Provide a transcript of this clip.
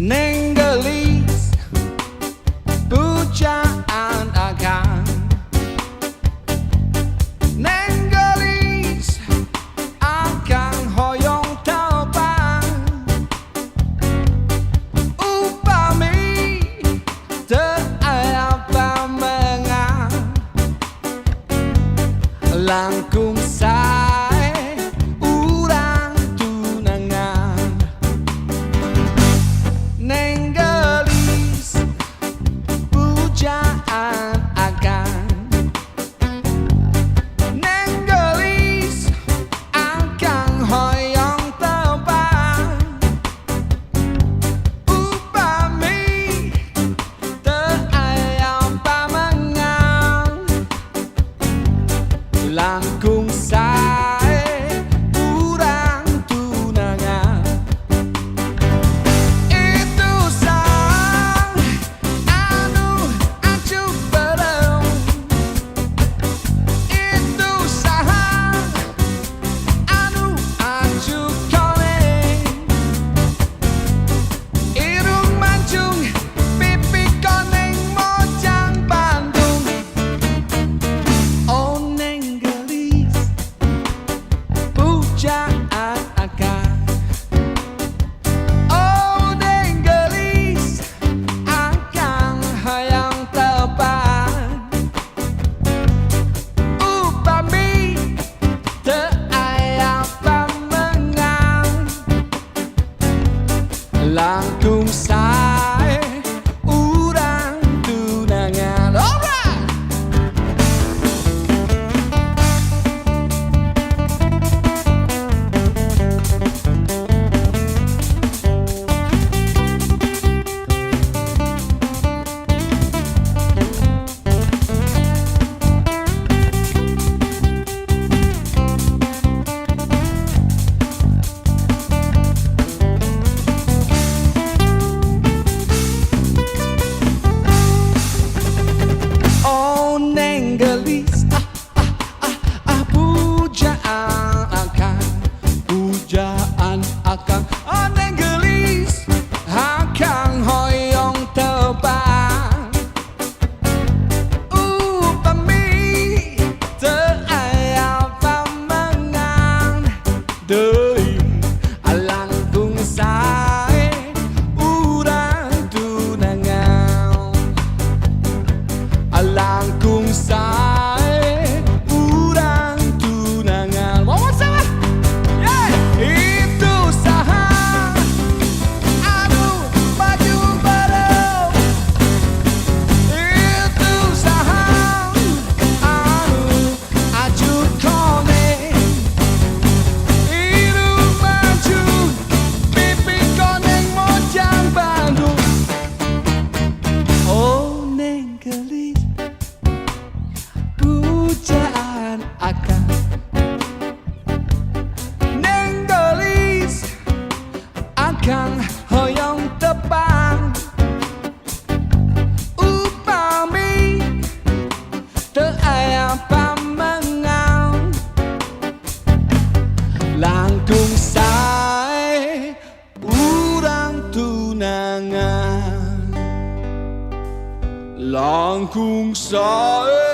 Neng gelis pujaan akang, neng gelis akang hoyong tepang. Upami teu aya pamengan, langkung sae urang tunangan. Neng gelis pujaan akang, neng gelis akang hoyong tepang. Upami teu aya pamengan, langkung sae urang tunangan. Itu saha anu acuk beureum, itu saha anu acuk koneng. Irung mancung, pipi koneng, mojang Bandung. Oh neng gelis pujaan akang, oh neng gelis akang hayang tepang. Upami teu aya pamengan, langkung sae urang tunangan. Alright! Oh neng gelis, ah ah ah ah, pujaan akang, pujaan akang. Oh neng gelis akang hoyong tepang. Upami teu aya pamengan deui, langkung sae urang tunangan. Langkung sae urang tunangan. One more time. Yeah! Itu saha anu baju beureum, itu saha anu acuk koneng. Irung mancung, pipi koneng, mojang Bandung. Oh neng gelis pujaan akang, neng gelis akang hoyong tepang. Upami teu aya pamengan, langkung sae urang tunangan. Langkung sae